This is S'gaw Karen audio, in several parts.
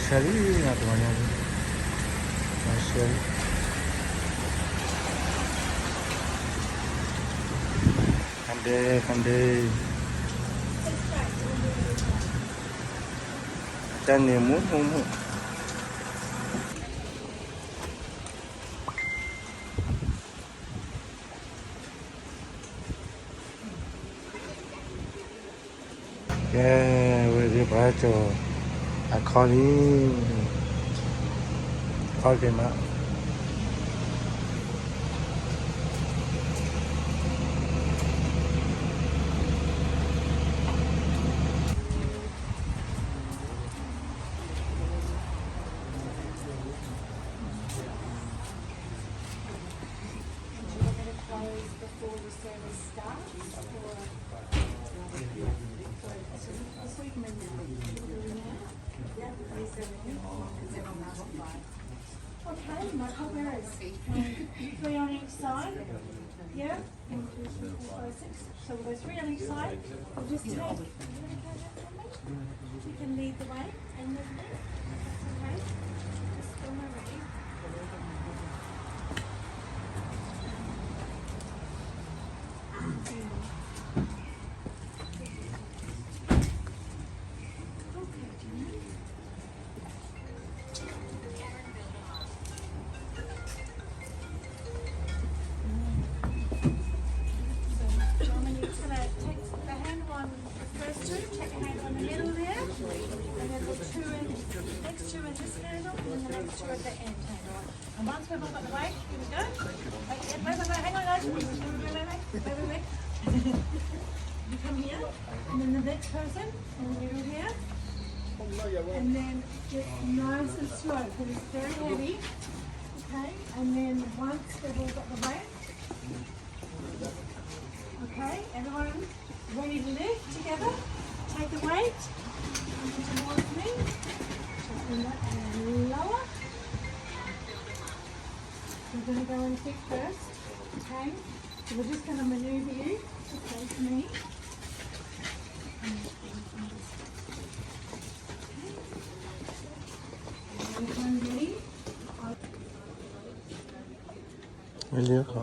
ရှဲလံ တမၤညါလံ, ရှဲလံ, ခါဒဲ ခါဒဲ, တၢ်န့ၣ်မူမူမူ ကဲ, ဝဲဒၣ်ပှၤကၠီၤ အခီလံ, ခီက့ၤမး. And do you want me to close before the service starts? Or, so, so we can move now. Yep, please, so we can, because everyone else is fine. Okay, my cupbearers, um, three on each side. Yeah, one, two, three, four, five, six. So we'll go three on each side. We'll just take, you can lead the way and lift it. That's okay. Just go my way. So, Dominique's gonna take the handle on the first two, take the handle in the middle there, and then the two in, next two in this handle, and then the next two at the end handle. And once we've all got the weight, here we go. Wait, yeah, wait, wait, wait, hang on, guys. Wait, wait, wait, wait, wait, wait, wait. You come here, and then the next person in the middle here. And then get nice and slow, because it's very heavy. Okay, and then once they've all got the weight, okay, everyone ready to lift together. Take the weight, come towards me. Just bring that and lower. We're gonna go in feet first, okay? So we're just gonna maneuver you to face me. Everyone ready? မ့ၢ်လၢခီ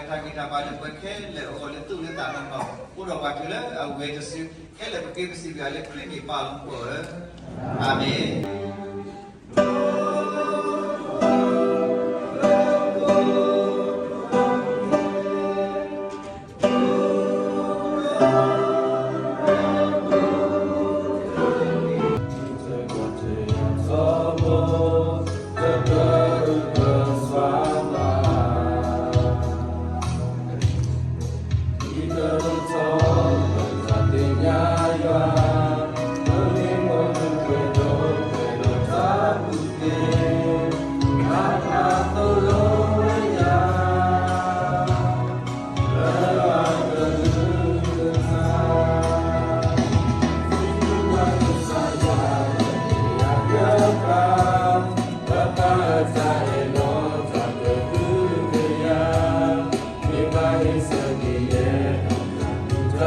တၢ်ဂံၢ်တၢ်ဘါလၢပဝဲခဲလၢာ်အဂီၢ်လၢသူၣ်လၢသးနီၢ်နီၢ် အိၣ်ဒီးပှၤတုၤလၢအဝဲတစု ခဲလၢာ်ပဃ့ပစံးဘျုးအီၤလၢခရံာ်မ့ၢ်ပၢ်လီၤမူခိၣ်ဧၢ, အၤမ့ၣ်. ပၢ်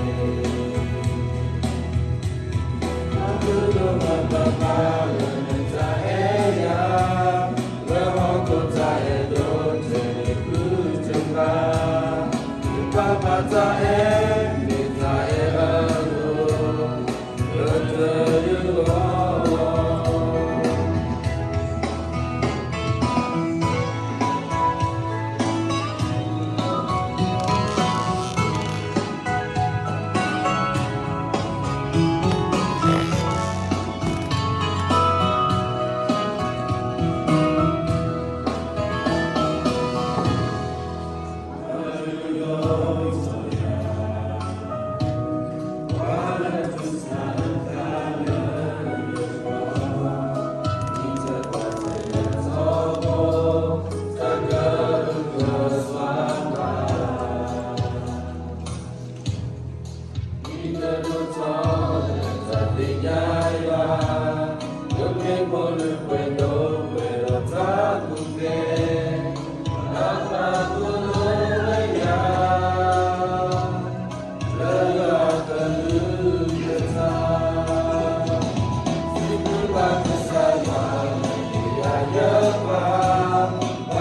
လၢ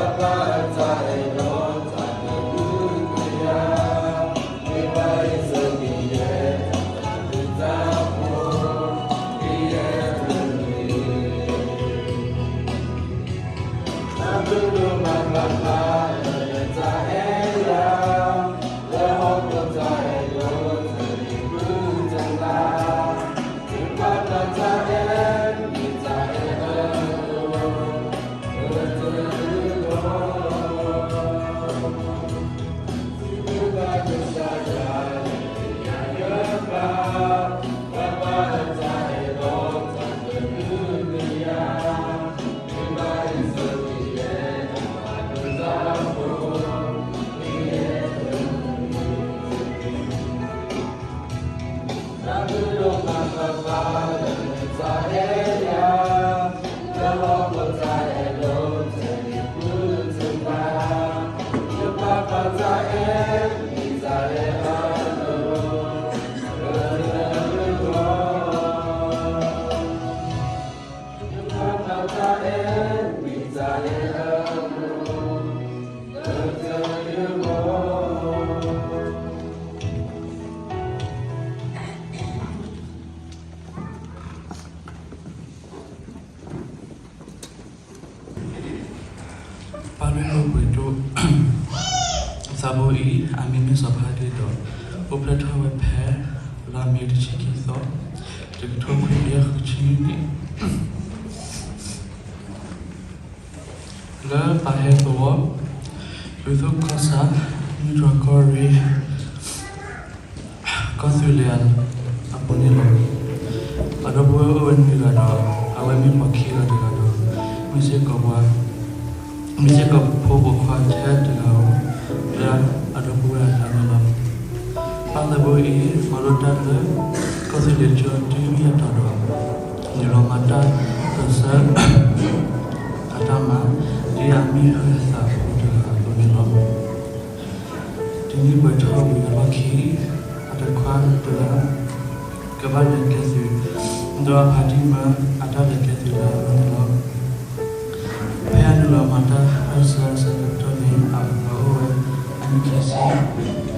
အိၣ်ဘှံးဒိၣ် သးဘိအံၤ အမံၤမ့ၢ်စီၤဖါဒ့ဒီး အိၣ်ဖျဲၣ်ထီၣ်ဝဲဖဲ လါမ့ၤတဆံခံသီ တကထိခွံကယၤဃုဆံနံၣ်န့ၣ် လၢပၢ်ဟဲသဝီ ဒူသဝီကီၢ်ဆၣ် မုၢ်တြီၢ်ကီၢ်ရ့ၣ် ကီၢ်သူလ့ၤအပူၤန့ၣ်လီၤ. အဒီပုၢ်ဝဲၢ်အိၣ်ဝဲနွံဂၤဒီး အဝဲမ့ၢ်ပိာ်ခံဂၤတဂၤဒီး မ့ၢ်စ့ၢ်ကီးပှၤ မ့ၢ်စ့ၢ်ကီးဖိပိာ်ခွါထဲတဂၤဧိၤ လၢအဒီပုၢ်ဝဲၢ်အကျါန့ၣ်လီၤ. ပၢ်သးဘိအံၤ မၤလိတၢ်လၢ ကီၢ်သူလ့ၤကၠိတုၤမ့ၢ်အတီၢ်ဒီး နုာ်လီၤမၤတၢ်ပၢၢ်ဆၢ အတၢ်မၤ ဒ်အမ့ၢ်ဟၢၣ်သးအပူၤတဂၤအသိးန့ၣ်လီၤ. တနံၣ်ပှဲၤထီၣ်ဝံၤအလီၢ်ခံ အတခွါတဂၤ ကဘၣ်လဲၤကဲသုး ဒီးအဖါတံၢ်မၢအတၢ်လဲၤကဲသုးလၢအလိၤန့ၣ်လီၤ. ဖဲအနုာ်လီၤမၤ မၤတၢ်ပၢၢ်ဆၢအဆၢကတီၢ်န့ၣ် အအိၣ်ဝဲအနံၣ်ခံဆံလီၤ.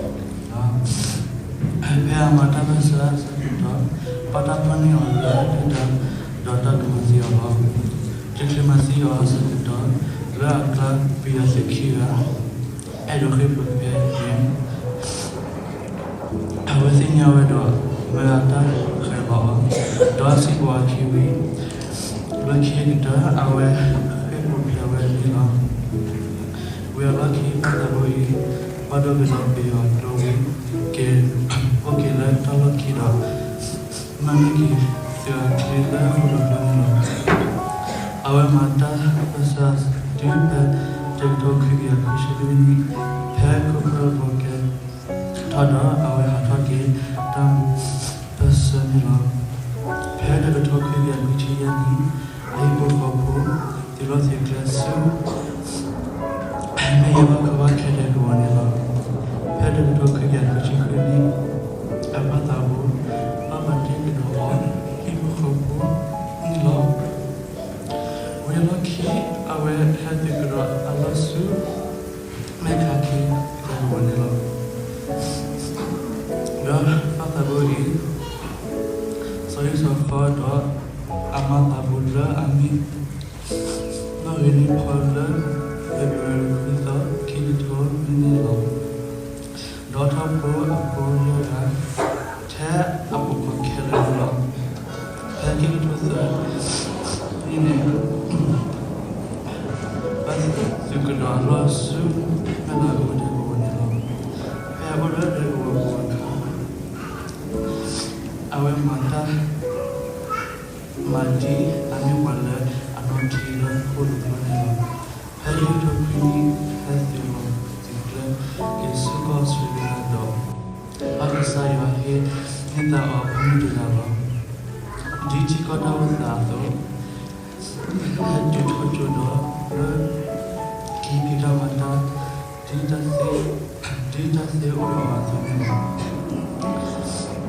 ဖဲအမၤတၢ်ပၢၢ်ဆၢအဆၢကတီၢ်, ပှၤတၢ်ဖီၣ်န့ၢ်အီၤလၢဒုၣ်ဒါ, ဒီးတၢ်ကမၤသံအီၤလီၤ. တချုးမၤသံအီၤအဆၢကတီၢ်, လၢအကျါ ပယီၤသုးခံဂၤ အဲၣ်ဒိးဃ့ၢ်ပူၤဖဲန့ၣ် အဝဲသ့ၣ်ညါဝဲဒီး မၤအတၢ်ဃဲၤလီၤအီၤ, ဒီးစံၣ်ပီအခံဝံၤ, လၢခံကတၢၢ် အဝဲဃ့ၢ်ပူၤဖျဲးဝဲန့ၣ်လီၤ. ဝံၤအလီၢ်ခံ ပၢ်သးဘိအံၤ ဘၣ်ဒိကဒီးပယီၤဒိဝံၤ က့ၤအိၣ်က့ၤလၢတၢ်လီၢ်ခံဒီး မၤန့ၢ်က့ၤသုးအချံလၢဃိၣ်လီၤကျိန့ၣ်လီၤ. အဝဲမၤတၢ်ပၢၢ်ဆၢတုၤဖဲ တကထိခွံကယၤခွံဆံလွံၢ်နံၣ်, ဖဲခိၣ်ဖၢဘီကဲထီၣ်ဒီး အဝဲဟးထီၣ်က့ၤတၢ်ပၢၢ်ဆၢန့ၣ်လီၤ. ဖဲတကထိခွံကယၤခွံဆံယဲၢ်နံၣ်, အဟံၣ်ဖိဃီဖိ သုးလီၢ်သုးကျဲဆူ မ့ၢ်ယဲၢ်ဘၣ်ကဘၣ်ခဲဒဲးကဝီၤန့ၣ်လီၤ. ဖဲတကထိခွံကယၤခွံဆံခွံနံၣ်, အပၢ်သးဘိ ဘၣ်ပာ်တ့ၢ်ကဒီးအီၤ ဟံၣ်ဖိဃီဖိန့ၣ်လီၤ. ဝံၤအလီၢ်ခံ အဝဲဟဲသုးကဒီးအလီၢ်ဆူ မဲၢ်ခးခ့ကဝီၤန့ၣ်လီၤ. ဒီးပၢ်သးဘိအံၤ စီၤဟံၣ်စီၤဃီဒီးအမါသးဘိလၢအမံၤ နီၣ်ဂံၢ်န့ၢ်ဖီလၢ February ခွံသီ ခံကထိနွံနံၣ်လီၤ. ဒီးထီၣ်ဖိအဖိယဲၢ်ဂၤ ထဲအပိာ်ခွါခဲလၢာ်န့ၣ်လီၤ. ဖဲခံကထိသၢနံၣ်န့ၣ် ဘၣ်သုးကဒီးအလီၢ်ဆူ မဲၢ်လးကဝီၤဒဲကဝီၤန့ၣ်လီၤ. ဖဲအအိၣ်လၢဒဲကဝီၤအခါ အဝဲမၤတၢ် မၤဒ်အမ့ၢ်ပှၤလၢအနီၣ်ထံလၢဃိၣ်လီၤကျိန့ၣ်လီၤ. ဖဲခံကထိခွံနံၣ် ဟဲသုးလီၢ်သုးကျဲ က့ၤဆူကီၢ်အီစထြ့လယါဒီး ဘၣ်ကစၢ်ယွၤဟ့ၣ်န့ၢ်သါအီၤအမုၢ်တဂၤလီၤ. ဒ်ထံကီၢ်တၢ်အိၣ်သးအသိး ဟဲတုၤထီၣ်ကၠိဒီး လၢ ကဟံးက့ၤတၢ်မၤတၢ် ဒ်တၢ်သ့ ဒ်တၢ်သ့အိၣ်ဒီးအီၤအသိးန့ၣ်လီၤ.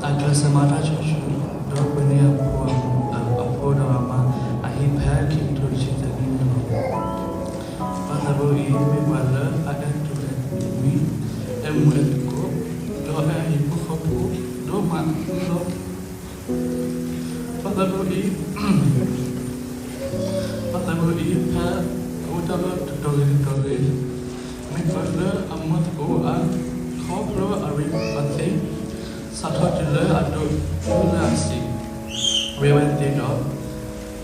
အကျဲးစၢးမၤတၢ်ဆိဆိ ဒီးပှ့ၤန့ၢ်အဖိ အဖိဒီးအမါအဟံၣ်ဖဲခံကထိတဆံသၢနံၣ်န့ၣ်လီၤ. ပၢ်သးဘိအံၤ မ့ၢ်ပှၤလၢအအဲၣ်တူၢ်အဲၣ်မံ အဲၣ်မူအဲၣ်သကိး ဒီးအဲၣ်ဟံၣ်ဖိဃီဖိဒိၣ်မးန့ၣ်လီၤ. ပၢ်သးဘိအံၤ ပၢ်သးဘိအံၤ ဖဲအအိၣ်တၢ်လီၢ်တတီၤဂ့ၤတတီၤဂ့ၤ မ့ၢ်ပှၤလၢအမူသကိးအါ ခီဖျိအရ့အသ့ စးထီၣ်တုၤလၢအဒိၣ်တုၤလၢအဆံး ရ့ဝဲသ့ဒီး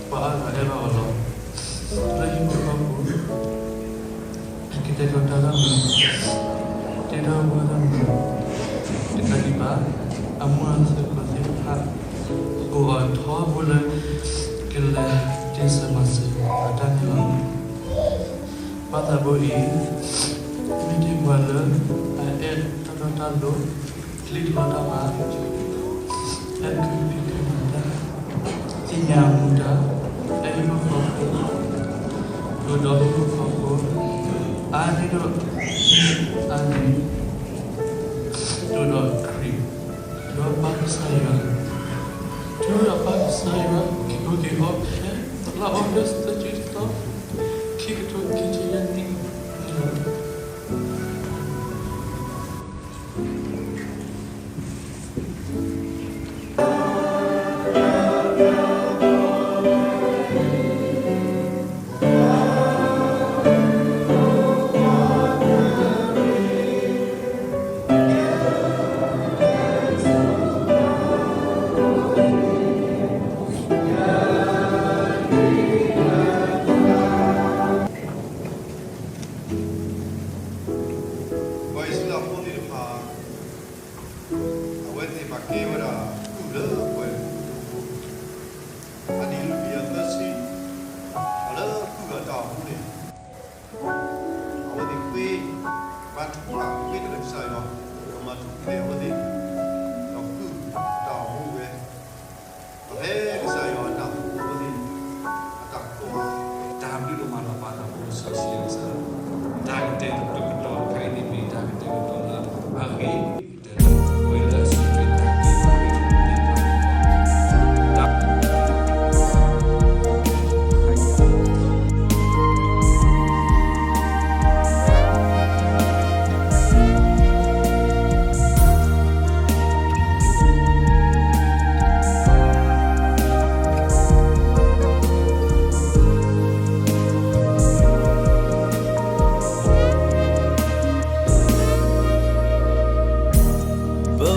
ပှၤအါဂၤအဲၣ်ဘၣ်အီၤလီၤ. လၢဟံၣ်ဖိဃီဖိ ကတဲာ်ကတီၤတၢ်မုာ် တဲတၢ်ဝၢ်တၢ်မုာ် တကးဒံးဘၣ် အမူအသကိးသ့ၣ်တဖၣ် အိၣ်အထီဘိလၢ ကလဲၤတ့ၢ်စၢၤမၤစၢၤအတၢ်န့ၣ်လီၤ. ပၢ်သးဘိအံၤ မ့ၢ်တ့ၢ်ပှၤလၢအအဲၣ်တၢ်တီတၢ်လိၤ ပျံၤတၢ်လီတၢ်ဘၣ် အဲၣ်ကဖံးကမၤတၢ် သ့ၣ်ညါအမူဒါ အဲၣ်ဟံၣ်ဖိဃီဖိ ဒိၣ်ဒီးဟံၣ်ဖိဃီဖိ အါန့ၢ်ဒိၣ် အါန့ၢ် ဒိၣ်ဒီးခရံာ် ဒီးပၢ်ကစၢ်ယွၤ တုၤအပၢ်ကစၢ်ယွၤ က့ၤအိၣ်က့ၤအီၤဖဲ လါအီကူး သၢဆံတသီ ခံကထိခံဆံယဲၢ်နံၣ်န့ၣ်လီၤ. ပှၤအံၣ်စရ့လးဖိသ့ၣ်တဖၣ် အဝဲသ့ၣ်ဘၣ်ကဲဝဲဒၣ် ကုၢ်လၢပှဲၤ အနံၣ်လွံၢ်ကယၤသၢဆံ ပှၤလၢကုၢ်အတၢ်အိၣ်မူန့ၣ် အဝဲသ့ၣ်ဃ့ ဘါထုကဖၣ်ဃ့တၢ်လၢကစၢ်ယွၤ ဒီးမၤထူၣ်ဖျဲးအဝဲသ့ၣ် ဒီးကုၢ်တၢ်အိၣ်မူဝဲ ဒီးဖဲကစၢ်ယွၤအတၢ်အိၣ်မူအဝဲသ့ၣ် အတၢ်ကိး တၢ်ဘျုးဒိၣ်မးလီၤ ပၢ်သးဘိစီဆှံကစၢ် တၢ်ကတဲာ်ကတီၤတခါအံၤန့ၣ်မ့ၢ်တၢ်ကတဲာ်ကတီၤလၢ အဂ့ၤ ကတဲာ်ကတီၤဝဲလၢအစုထွဲတၢ်က့ၤသးဝဲသ့ၣ်တဖၣ်န့ၣ်လီၤ.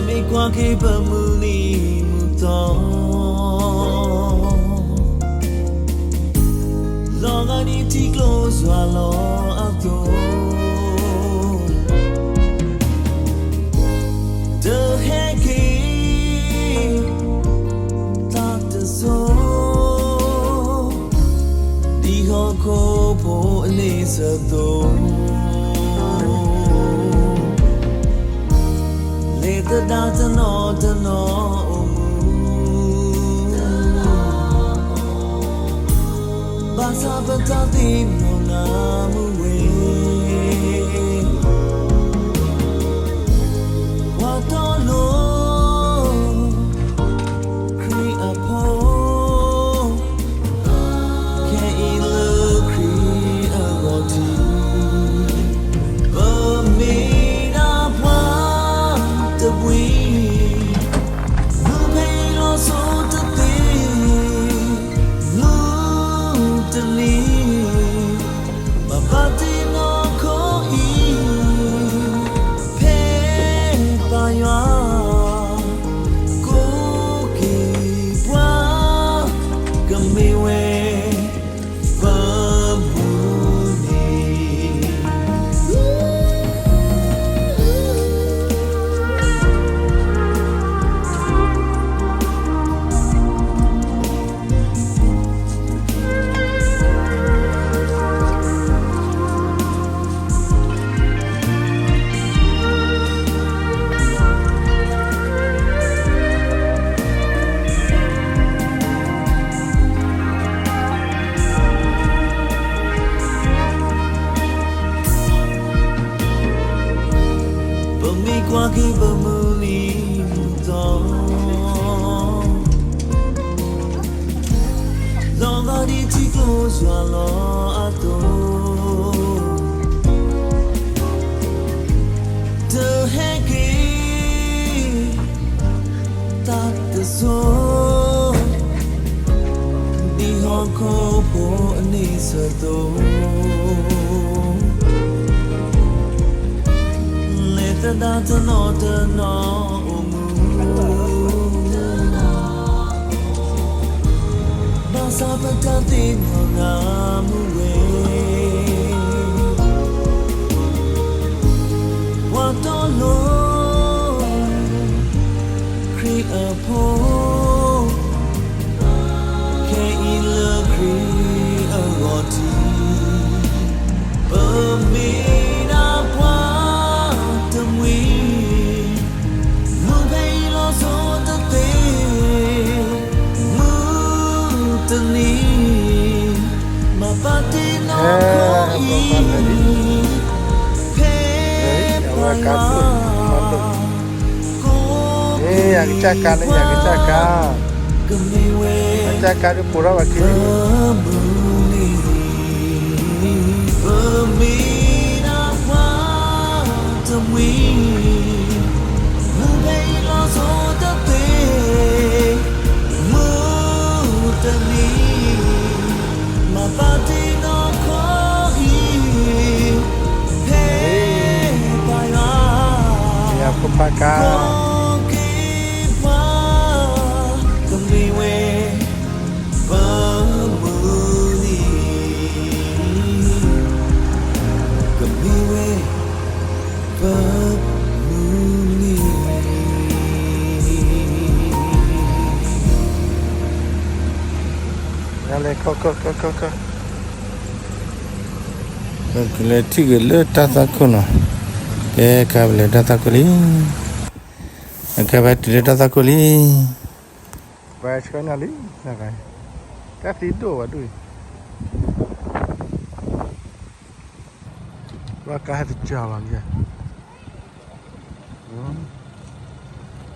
မ့ၢ်ကွၢ်က့ၤပမုၢ်နံၤမုၢ်သီ, လီၤဂာ်ဒ်ထံကျိစွၣ်လီၤအသိး, တဟဲက့ၤ သးတစိၤ, ဒ်ဟီၣ်ခိၣ်ဖိအန့ဆၢၣ်အသိး, လဲၤသဒၣ်တနီၤတနီၤအိၣ်မူ, ဘၣ်ဆၣ်ပတၢ်သ့ၣ်နီၣ်နၤမုာ်ဝဲ, ပှၤတီလိၤ ခရံာ်အဖိ, ခဲအံၤလၢခရံာ်အဂီၢ်ထံး, ပမ့ၢ်ဒၣ်ပှၤတမှံၤ, မုၢ်ဖဲအံၤလီၤစိၤတသ့, မုၢ်တနံၤ ဘၣ်ပာ်တ့ၢ်နီၢ်ခိအံၤ, ဖဲပၢ်ယွၤ ကိးက့ၤပှၤ, ကမ့ၢ်ဝဲ ပမုၢ်နံၤ ပမ့ၢ်ကွၢ်က့ၤပမုၢ်နံၤမုၢ်သီ, လီၤဂာ်ဒ်ထံကျိစွၣ်လီၤအသိး, တဟဲက့ၤ သးတစိၤ, ဒ်ဟီၣ်ခိၣ်ဖိအန့ဆၢၣ်အသိး, လဲၤသဒၣ်တနီၤတနီၤအိၣ်မူ, ဘၣ်ဆၣ်ပတၢ်သ့ၣ်နီၣ်နၤမုာ်ဝဲ, ပှၤတီလိၤ ခရံာ်အဖိ, ခဲအံၤလၢခရံာ်အဂီၢ်ထံး, ပမ့ၢ်ဒၣ်ပှၤတမှံၤ, မုၢ်ဖဲအံၤလီၤစိၤတသ့, မုၢ်တနံၤ ဘၣ်ပာ်တ့ၢ်နီၢ်ခိအံၤ, ဖဲပၢ်ယွၤ အကစၢ်ကါလၢယကစၢ်ကါ, အကစၢ်ကါဒုးပိာ်ထီၣ်ဘၣ်ခံလံ, ပမ့ၢ်ဒၣ်ပှၤတမှံၤ, မုၢ်ဖဲအံၤလီၤစိၤတသ့, မုၢ်တနံၤ ဘၣ်ပာ်တ့ၢ်နီၢ်ခိအံၤ, ဖဲပၢ်ယွၤ ဖိဖးကါ, ကမ့ၢ်ဝဲ ပမုၢ်နံၤ, ကမ့ၢ်ဝဲ ပမုၢ်နံၤ, လဲၤခီခီခီခီခီ, ပကလဲၤထံၣ်က့ၤလၢတၢ်သွၣ်ခိၣ်နီၤ, ကဲ ကဲ ပလဲၤတၢ်သွၣ်ခိၣ်လံ, ကဲ ပတုၤလၢတၢ်သွၣ်ခိၣ်လံ, ပှၤဆှၢနၤလံ, တၢ်သံဒိၣ်ဘၣ်ဒ်အံၤ, ဘၣ်ကါဟဲတစှၤဘၣ်,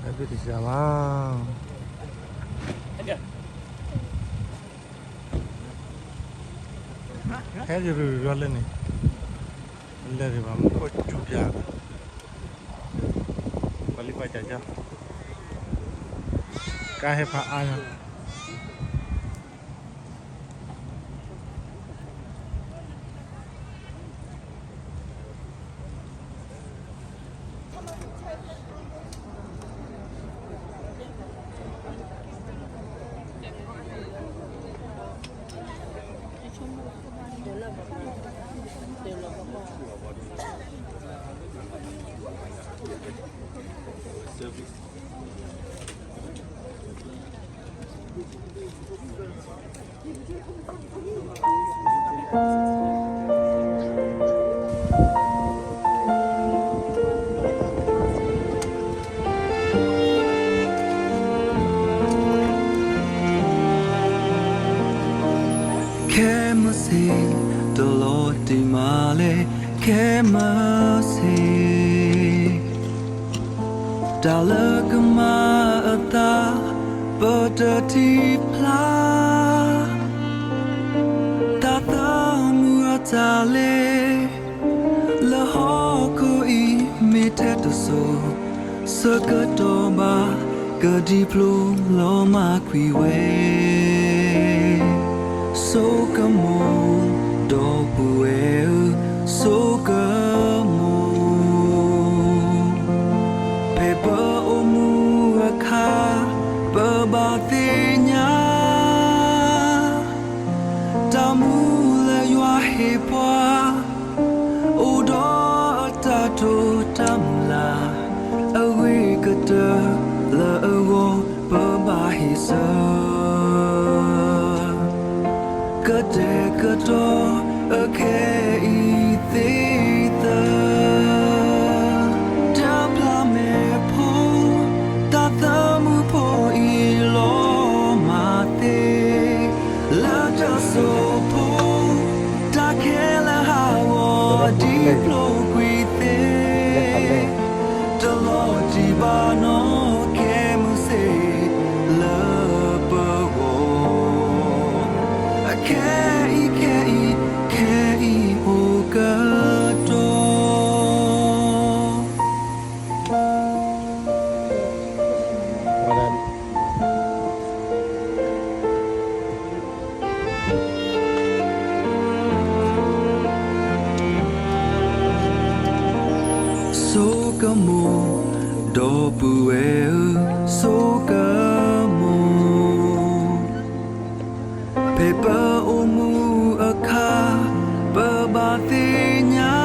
ဟဲတစှၤဘၣ်, ဟဲယရူၤရူၤလၢန့ၣ်, လဲၤဒံးဘၣ်မူခိၣ်စူၤပၠး, ပှၤလံပှၤစၢ်ကၢ်, ကါဟဲဖးအါညါ. ခဲမုၢ်ဆ့ၣ်, တလီၤတံၢ်မးလဲၣ်, ခဲမုၢ်ဆ့ၣ်, တၢ်လၢကမၤအသး ပတထံၣ်ဖျါ, တၢ်သးမုာ်အတၢ်လဲၤ လၢဟီၣ်ခိၣ်အံၤ မ့ၢ်ထဲတစိၤ ဆၢကတီၢ်ဘၣ် ကဒံဖျိလီၤမၢ်ကွံာ်ဝဲ ဆိကမိၣ်, ဒီပုၢ်ဝဲၢ်ဧၢ, ဆိကမိၣ်, ဖဲပအိၣ်မူအခါ ပဘၣ်သ့ၣ်ညါ တၢ်မူလၢယွၤဟ့ၣ်ပှၤ အိၣ်ဒီးအတၢ်တိာ်တၢ်မုၢ်လၢ် အဂ့ၤကတၢၢ်လၢအဂီၢ် ပဘၣ်ဟ့ၣ်ဆၢ ကတဲာ်ကတီၤအခဲအံၤသ့သၢ တၢ်ဖျါမဲာ်ဖိ တၢ်သးမုာ်ဖိအံၤလီၤမၢ်သ့ လၢတၢ်စိာ်ဖိ တၢ်ခဲလၢာ်ဟးဂီၤဒ်ဖျိကွံာ်သ့ တလီၤတံၢ်ဘၣ်နီၣ် ခဲမုၢ်ဆ့ၣ်လၢပဂီၢ် အခဲအံၤခဲအံၤ ခဲအံၤအိၣ်ကတီၢ် ဆိကမိၣ်, ဒီပုၢ်ဝဲၢ်ဧၢ, ဆိကမိၣ်, ဖဲပအိၣ်မူအခါ ပဘၣ်သ့ၣ်ညါ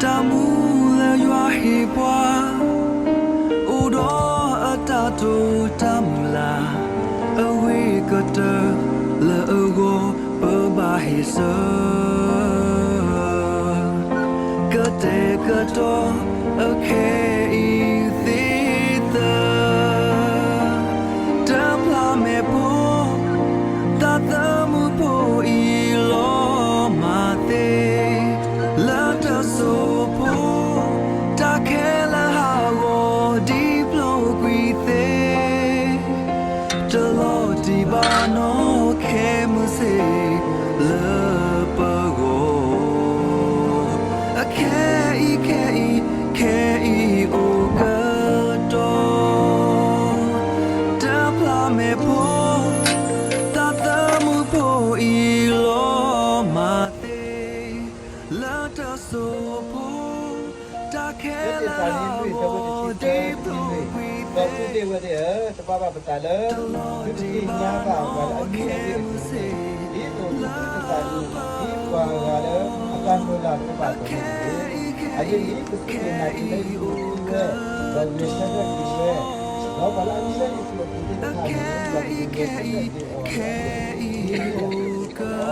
တၢ်မူလၢယွၤဟ့ၣ်ပှၤ အိၣ်ဒီးအတၢ်တိာ်တၢ်မုၢ်လၢ် အဂ့ၤကတၢၢ်လၢအဂီၢ် ပဘၣ်ဟ့ၣ်ဆၢ ကတဲာ်ကတီၤအခဲအံၤသ့သၢ တၢ်ဖျါမဲာ်ဖိ သးသမူဖိအံၤလီၤမၢ်သ့ လၢတၢ်စိာ်ဖိ တၢ်ခဲလၢာ်ဟးဂီၤဒ်ဖျိကွံာ်သ့ တလီၤတံၢ်ဘၣ်နီၣ်ခဲမုၢ်ဆ့ၣ်လၢပဂီၢ် အခဲအံၤခဲအံၤ ခဲအံၤအိၣ်ကတီၢ် တၢ်ဖျါမဲာ်ဖိ သးသမူဖိအံၤလီၤမၢ်သ့ လၢတၢ်စိာ်ဖိ တၢ်ခဲလၢာ်ဟးဂီၤဒ်ဖျိကွံာ်သ့ ဒီပုၢ်ဝဲၢ်သ့ၣ်ဧၢ, တဘၣ်ဘၣ်ပသးလၢ သုကသ့ၣ်ညါဘၣ်ပှၤလၢအမံၤအသ့ၣ်အပူၤန့ၣ်, ဒ်သိးသုကသးဒူ ဒ်ပှၤဂၤလၢအတၢ်မုၢ်လၢ်တဘၣ်အသိးန့ၣ်တက့ၢ်. အဂ့ၢ်ဒ်အံၤ, ပသုတနာ်က့ၤလၢယမံၤသုဝဲ, ဒီးဂဲၤဆၢထၢၣ်က့ၤဝဲ, ဒီးပှၤလၢအမံၤလၢယမံၤအပူၤသ့ၣ်တဖၣ်န့ၣ် ဒီးကဂဲၤဆၢထၢၣ်က့ၤအီၤလီၤ.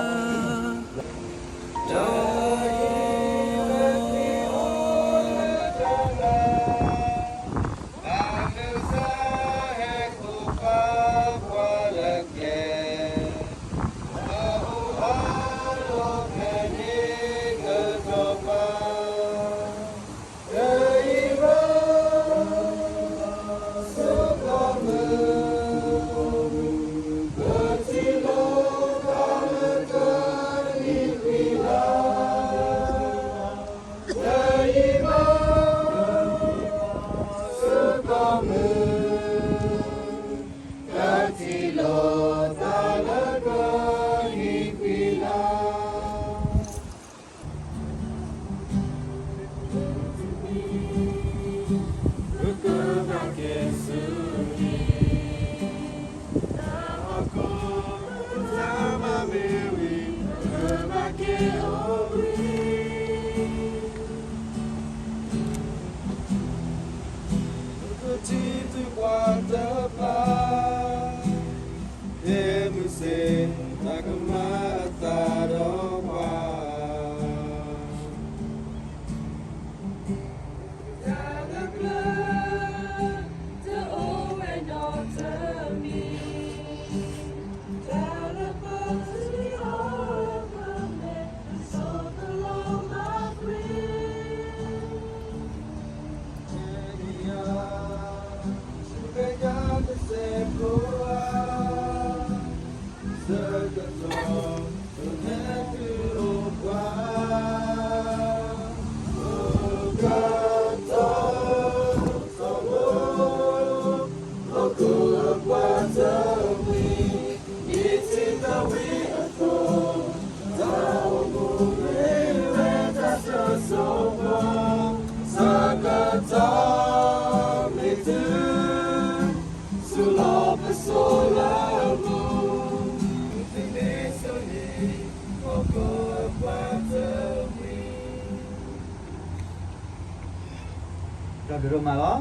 ဒိၣ်ဒိၣ်မးလီၤ.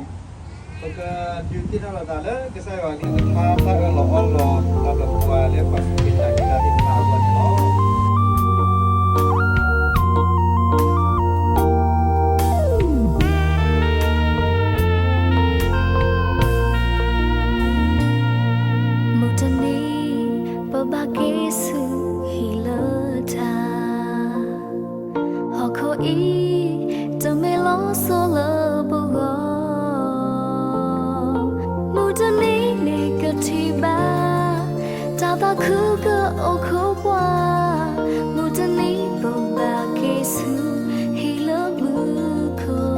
ပကဒုးသ့ၣ်နီၣ်လိာ်သးလၢကစၢ်ယွၤအကလုၢ်ကထါ တၢ်အၢၣ်လီၤအီလီၤ ဒီးပှၤလၢပှၤကူၣ်က့ၤနာ်က့ၤတၢ်သ့ၣ်တဖၣ်အဂီၢ်န့ၣ်လီၤ. မုၢ်တနံၤ ပဘၣ်က့ၤဆူဟံၣ်လၢတၢ် ဟီၣ်ခိၣ်အံၤ တမ့ၢ်လီၤဆီလၢပဂီၢ်, မုၢ်တနံၤန့ၣ်ကထံၣ်ဘၣ် တၢ်သးခုကအိၣ်ခိးပှၤ, မုၢ်တနံၤပဘၣ်က့ၤဆူဟံၣ်လၢမူခိၣ်,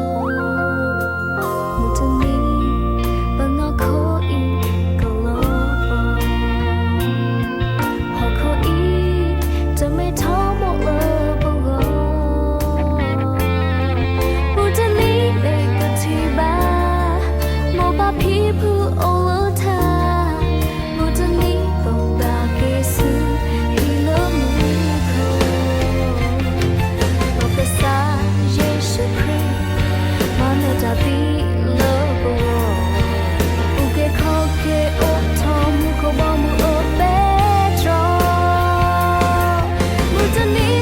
မုၢ်တနံၤ ပနီၢ်ခိအံၤကလီၤဘီ ဟီၣ်ခိၣ်အံၤ တမ့ၢ်ထီဘိလၢပဂီၢ်, မုၢ်တနံၤန့ၣ်ကထံၣ်ဘၣ် မိၢ်ပၢ်ဖံဖုအိၣ်လၢတၢ်, မုၢ်တနံၤပဘၣ်က့ၤဆူဟံၣ်လၢမူခိၣ်, ပကစၢ်ယ့ၣ်ၡူးခရံာ် မၤနၢၤတၢ်သံလၢပဂီၢ်, အုၣ်က့ၤခီၣ်က့ၤအိးထီၣ်မူခိၣ်ဘီမုၢ်အပဲတြီ, မုၢ်တနံၤဆၢ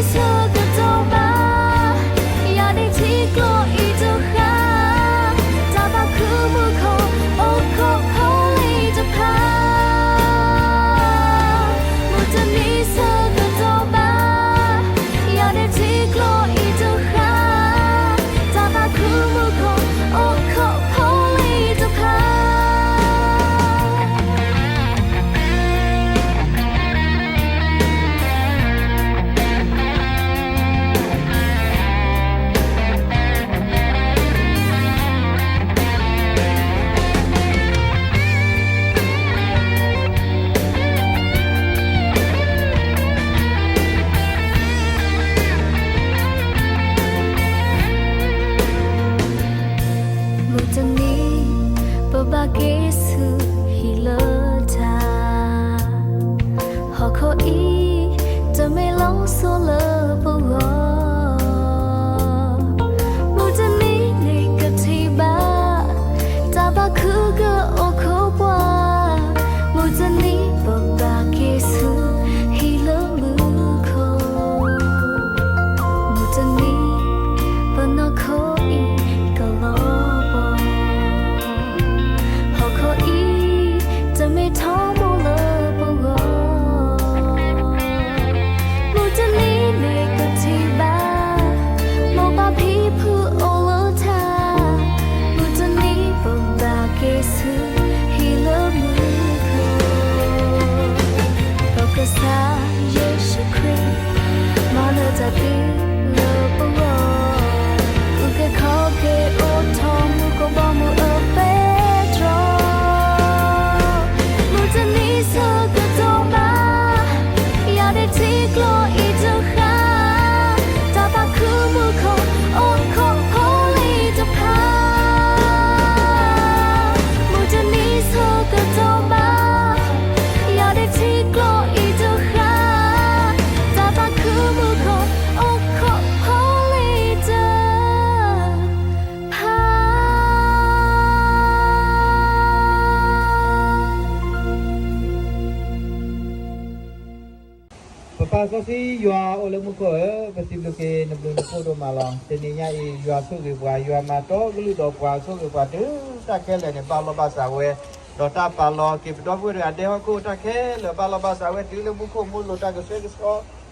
ကတီၢ်ဘၣ် ယၤန့ၣ်ထံကျိအံၤတဃၣ်, တၢ်သးခုမူခိၣ် အိၣ်ခိးဖိလံၤတဖၣ်, မုၢ်တနံၤဆၢကတီၢ်ဘၣ် ယၤန့ၣ်ထံကျိအံၤတဃၣ်, တၢ်သးခုမူခိၣ် အိၣ်ခိးဖိလံၤတဖၣ် မုၢ်တနံၤ ပဘၣ်က့ၤဆူဟံၣ်လၢတၢ်, ဟီၣ်ခိၣ်အံၤ တမ့ၢ်လီၤဆီလၢပဂီၢ်, မုၢ်တနံၤန့ၣ်ကထံၣ်ဘၣ် တၢ်သးခုကအိၣ်ခိးပှၤ, မုၢ်တနံၤပဘၣ်က့ၤဆူဟံၣ်လၢမူခိၣ်, မုၢ်တနံၤ ပနီၢ်ခိအံၤကလီၤဘီ ဟီၣ်ခိၣ်အံၤ တမ့ၢ်ထီဘိလၢပဂီၢ်, မုၢ်တနံၤန့ၣ်ကထံၣ်ဘၣ် မိၢ်ပၢ်ဖံဖုအိၣ်လၢတၢ်, မုၢ်တနံၤပဘၣ်က့ၤဆူဟံၣ်လၢမူခိၣ်, ပကစၢ်ယ့ၣ်ၡူးခရံာ် မၤနၢၤတၢ်သံလၢပဂီၢ်, အုၣ်က့ၤခီၣ်က့ၤအိးထီၣ်မူခိၣ်ဘီမုၢ်အပဲတြီ, မုၢ်တနံၤဆၢကတီၢ်ဘၣ် ယၤန့ၣ်ထံကျိအံၤတဃၣ်, တၢ်သးခုမူခိၣ် အိၣ်ခိးဖိလံၤတဖၣ်, မုၢ်တနံၤဆၢကတီၢ်ဘၣ် ယၤန့ၣ်ထံကျိအံၤတဃၣ်, တၢ်သးခုမူခိၣ် အိၣ်ခိးဖိလံၤတဖၣ် ပပၢ်စီဆှံယွၤအိၣ်လၢမူခိၣ်ဧၢ, ပစံးဘျုးက့ၤနဘျုးနဖှိၣ်ဒိၣ်မးလီၤ. တနံၤညါအံၤ ယွၤဆိၣ်ဂ့ၤပှၤ, ယွၤမၤတီကလုၢ်ဒီးပှၤဆိၣ်ဂ့ၤပှၤတုၤတၢ်ခဲလၢာ်န့ၣ် ဘၣ်လီၢ်ဘၣ်စးဝဲ, ဒီးတၢ်ပာ်လီၤက့ၤပဒီပုၢ်ဝဲၢ်တဂၤဒဲဟီၣ်ခိၣ်တၢ်ခဲလၢာ် ဘၣ်လီၢ်ဘၣ်စးဝဲတုၤလၢမူခိၣ်မူလိၤတၢ်ကဆှဲကဆှီ,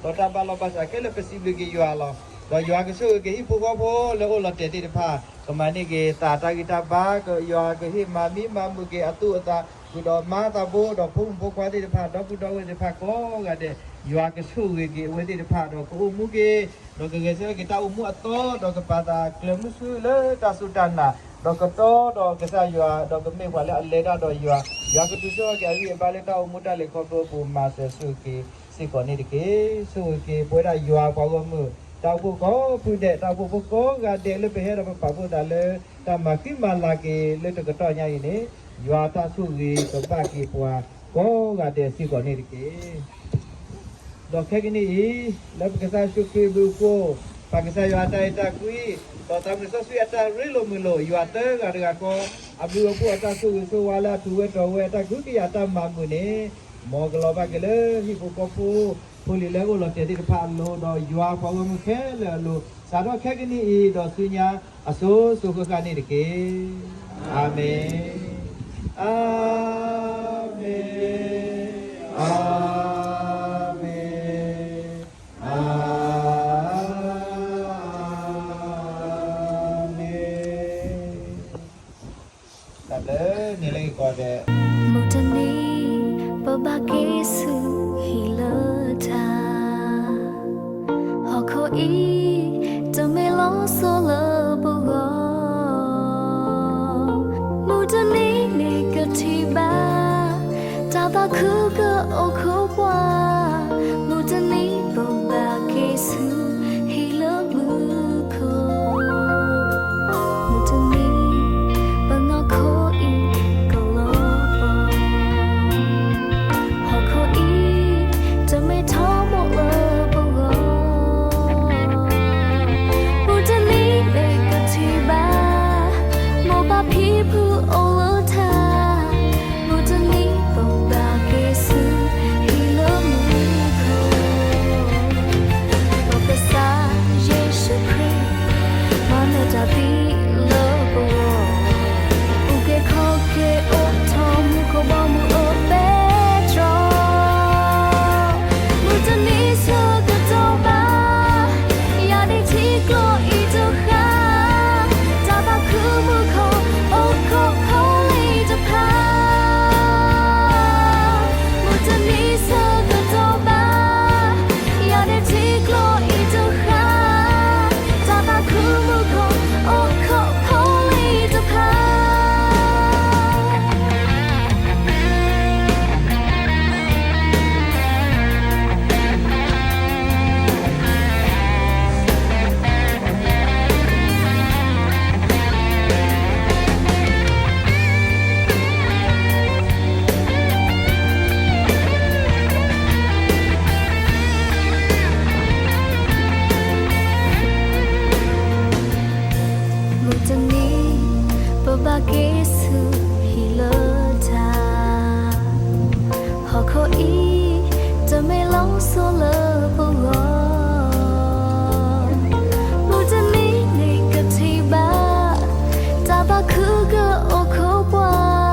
ဒီးတၢ်ဘၣ်လီၢ်ဘၣ်စးခဲလၢာ်ပစံးဘျုးက့ၤယွၤလီၤ. ဒီးယွၤကဆိၣ်ဂ့ၤက့ၤဟံၣ်ဖိဃီဖိလၢအိၣ်လီၤတဲာ်သ့ၣ်တဖၣ်, ကမၤန့ၢ်က့ၤသးတၢ်ဂံၢ်တၢ်ဘါ, ယွၤကဟ့ၣ်မၤမံမၤမုာ်က့ၤအသူၣ်အသး, ဃုာ်ဒီးမါသးဘိ ဒီးဖိမုၣ်ဖိခွါသ့ၣ်တဖၣ်, ဒီပုၢ်ဒီဝဲၢ်သ့ၣ်တဖၣ်ကိးဂၤဒဲး, ယွၤကဆိၣ်ဂ့ၤက့ၤအဝဲသ့ၣ်တဖၣ်, ဒီးကအိၣ်မူက့ၤ, ဒီးကဂဲၤဆၢထၢၣ်က့ၤတၢ်အိၣ်မူအသီ, ဒီးကပာ်သးကျၢၤမုဆူလၢတၢ်စူၢ်တၢ်နာ်, ဒီးကတီဒီးကစၢ်ယွၤ, ဒီးကမ့ၢ်ပှၤလၢအလဲၤတၢ်ဒီးယွၤ, ယွၤကဒုးဆူၣ်ထီၣ်က့ၤအဂံၢ်အဘါလၢတၢ်အိၣ်မူတၢ်လဲၤခီဖျိအပူၤ မၤစၢၤဆိၣ်ဂ့ၤက့ၤစ့ၢ်ကီးန့ၣ်တက့ၢ်. ဆိၣ်ဂ့ၤက့ၤပဝဲဒၣ်ယွၤပှၤဂီၢ်မုၢ်, တၢ်အိၣ်ဖှိၣ်ကိးဖုဒဲး, တၢ်အိၣ်ဖှိၣ်ဖိကိးဂၤဒဲးလၢပဟဲဒီးပပာ်ဖှိၣ်သးလၢ တၢ်မၤဃံမၤလၤက့ၤလၢတကတီၢ်ညါအံၤန့ၣ်, ယွၤတၢ်ဆိၣ်ဂ့ၤကဘၣ်က့ၤပှၤကိးဂၤဒဲးစ့ၢ်ကီးန့ၣ်တက့ၢ်. ဒီးခဲကနံၣ်အံၤ, လၢပကစၢ်ယ့ၣ်ၡူးခရံာ်အဘျုးအဖှိၣ်, ပၢ်ကစၢ်ယွၤအတၢ်အဲၣ်တၢ်ကွံ, ဒီးသးမုၢ်စီဆှံအတၢ်ရ့လိာ်မုာ်လိာ် ယွၤသၢဂၤတဂၤဃီ, အဘျုးအဖှိၣ်အတၢ်ဆိၣ်ဂ့ၤဆိၣ်ဝါလၢအထူးဝဲတီၤဝဲအတၢ်ကဟုကယာ်တၢ်မၤမုာ်န့ၣ်, မ်ကလီၤဘၣ်က့ၤလၢဟံၣ်ဖိဃီဖိ, ဖိလံၤလၢအအိၣ်လီၤတဲာ်သ့ၣ်တဖၣ်အလိၤ, ဒီးယွၤပှၤဂီၢ်မုၢ်ခဲလၢာ်အလိၤ, စးထီၣ်ခဲကနံၣ်အံၤ ဒီးဆူညါအစိၤစိၤဃၣ်ဃၣ်န့ၣ်တက့ၢ်. အၤမ့ၣ်, အၤမ့ၣ်, အၤမ့ၣ်, အၤမ့ၣ်. တၢ်ဘျုးန့ၣ်လၢကီးဒဲး, မုၢ်တနံၤ ပဘၣ်က့ၤဆူဟံၣ်လၢတၢ်, ဟီၣ်ခိၣ်အံၤ တမ့ၢ်လီၤဆီလၢပဂီၢ်, မုၢ်တနံၤန့ၣ်ကထံၣ်ဘၣ် တၢ်သးခုကအိၣ်ခိးပှၤ, မုၢ်တနံၤ ပဘၣ်က့ၤဆူဟံၣ်လၢမူခိၣ်, မုၢ်တနံၤ ပနီၢ်ခိအံၤကလီၤဘီ, ဟီၣ်ခိၣ်အံၤ တမ့ၢ်ထီဘိလၢပဂီၢ်, မုၢ်တနံၤန့ၣ်ကထံၣ်ဘၣ် မိၢ်ပၢ်ဖံဖုအိၣ်လၢတၢ်, မုၢ်တနံၤ ပဘၣ်က့ၤဆူဟံၣ်လၢမူခိၣ်, ဒီးကစၢ်ယ့ၣ်ၡူးခရံာ် မၤနၢၤတၢ်သံလၢပဂီၢ်, အုၣ်က့ၤခီၣ်က့ၤအိၣ်ထီၣ်မူခိၣ်ဘီမုၢ်အပဲတြီ, မုၢ်တနံၤဆၢကတီၢ်ဘၣ် ယၤဒ့ထံကျိအံၤတဃၣ်, တၢ်သးခုမူခိၣ် အိၣ်ခိးဖိလံၤတဖၣ်, မုၢ်တနံၤဆၢကတီၢ်ဘၣ် ယၤဒ့ထံကျိအံၤတဃၣ်, တၢ်သးခုမူခိၣ် အိၣ်ခိးဖိလံၤတဖၣ်. မုၢ်တနံၤ ပဘၣ်က့ၤဆူဟံၣ်လၢတၢ်, ဟီၣ်ခိၣ်အံၤ တမ့ၢ်လီၤဆီလၢပဂီၢ်, မုၢ်တနံၤန့ၣ်ကထံၣ်ဘၣ် တၢ်သးခုကအိၣ်ခိးပှၤ,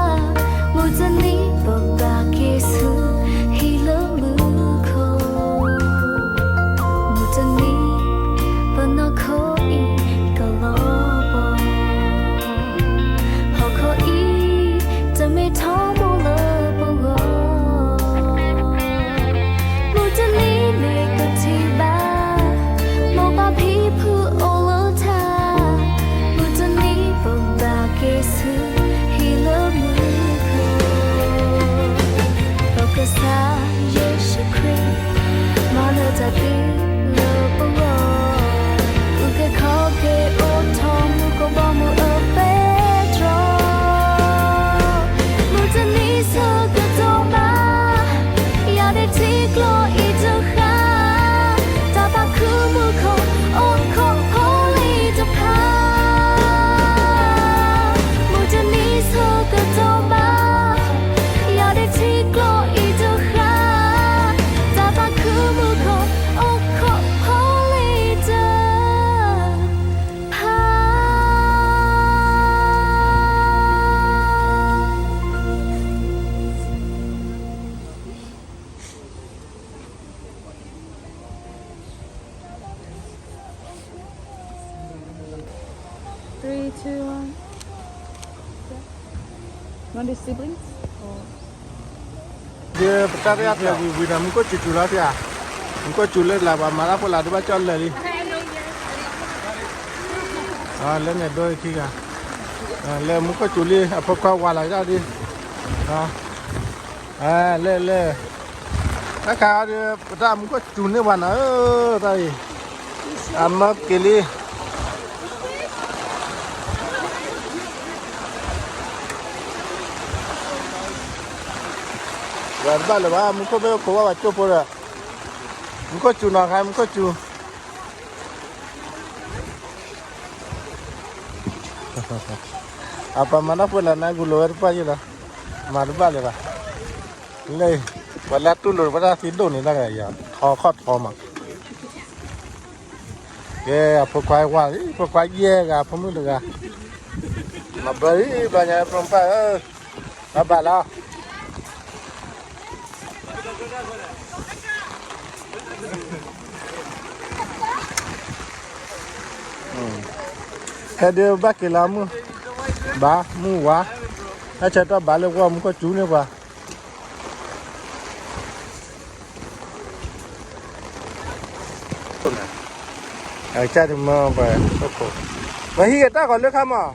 မုၢ်တနံၤ ပဘၣ်က့ၤဆူဟံၣ်လၢမူခိၣ်, မုၢ်တနံၤ ပနီၢ်ခိအံၤကလီၤဘီ, ဟီၣ်ခိၣ်အံၤ တမ့ၢ်ထီဘိလၢပဂီၢ်, မုၢ်တနံၤန့ၣ်ကထံၣ်ဘၣ် မိၢ်ပၢ်ဖံဖုအိၣ်လၢတၢ်, မုၢ်တနံၤ ပဘၣ်က့ၤဆူဟံၣ်လၢမူခိၣ်, ဒီးကစၢ်ယ့ၣ်ၡူးခရံာ် မၤနၢၤတၢ်သံလၢပဂီၢ်, အုၣ်က့ၤခီၣ်က့ၤအိၣ်ထီၣ်မူခိၣ်ဘီမုၢ်အပဲတြီ, မုၢ်တနံၤဆၢကတီၢ်ဘၣ် ယၤဒ့ထံကျိအံၤတဃၣ်, တၢ်သးခုမူခိၣ် အိၣ်ခိးဖိလံၤတဖၣ်, မုၢ်တနံၤဆၢကတီၢ်ဘၣ် ယၤဒ့ထံကျိအံၤတဃၣ်, တၢ်သးခုမူခိၣ် အိၣ်ခိးဖိလံၤတဖၣ်. Three, two, one. Want the siblings? Or ပတၢ်ရဲၣ်အတၢ်ဝံၤဝံၤဒီး မူခိၣ်စူၤစူၤလီၤဖဲဧါ, မူခိၣ်စူၤလၢလၢပှၤမၤတၢ်ဖိလၢဒုးဘၣ်ကၠီၣ်လၢာ်လံ, လၢန့ၣ်ဒိခံဂၤ, လၢမူခိၣ်စူၤလံ အဖိခွါဝၤလီၤဒၣ်ဒု, လၢလၢ တၢ်ခါအီၤဒီး ပတၢ်မူခိၣ်စူၤန့ၢ်ဝဲနီၤဧၢ, တၢ်အံၤ အမၢက့ၤလံ, ဝဲတဘၣ်လၢၤဘၣ် မူခိၣ်မ့ၢ်အိၣ်ခိးဝဲဝဲကၠိဖိဒီး, မူခိၣ်စူၤနီၤခါ မူခိၣ်စူၤ. အပှၤမၤတၢ်ဖိလၢနဂုာ်လိာ်ဝဲတပှၢ်ယဲလီၤ, မၤတဘၣ်လၢၤဘၣ်, လၢ, ပှၤလၢတူၢ်လိာ်ပတၢ်သံဒိၣ်န့ၣ်တၢ်ဂၤယၤ ထီခီၣ်ထီမး, ကဲ အဖိခွါဝါလံ ဖိခွါယဲၢ်ဂၤ ဖိမုၣ်တဂၤ, မၤဘၢလံ ဘၣ်ညါ ဖိမုၣ်ပၢ်ဧၢ, ဘၣ်ဘၣ်လီၤ ဟဲဒုးဘၣ်က့ၤလီၤမုၢ်, ဘၣ်မုၢ်ဝါ, ဟဲဆၢထၢၣ်ဘၣ်လၢပှၢ်မူခိၣ်စူၤန့ၢ်ပှၤ, အကစၢ်တမၢပှၤ, ပဟံးက့ၤတၢ်ဂီၤလၢခါမး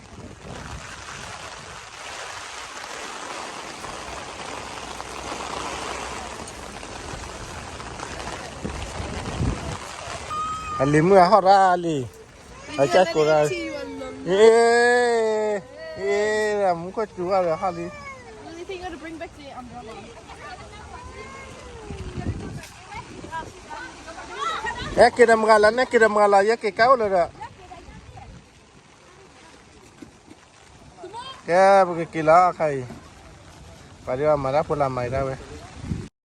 အလံၤမုၣ်အဟီၣ်ရၣ်လံ, အကၢ်ကိးရၣ်, အ့, အ့, မူခိၣ်စူၤဝဲဟီၣ်လံ, ဟဲက့ၤဒီးမုၢ်ဂၤလီၤ နဲက့ၤဒီးမုၢ်ဂၤလီၤ ယဲက့ၤကါအိၣ်လၢဒီး ကဲ ပကက့ၤလီၤခါအံၤ, ပှၤဒ်အမၤတၢ်ဖိလၢမၤဒၣ်ဝဲ,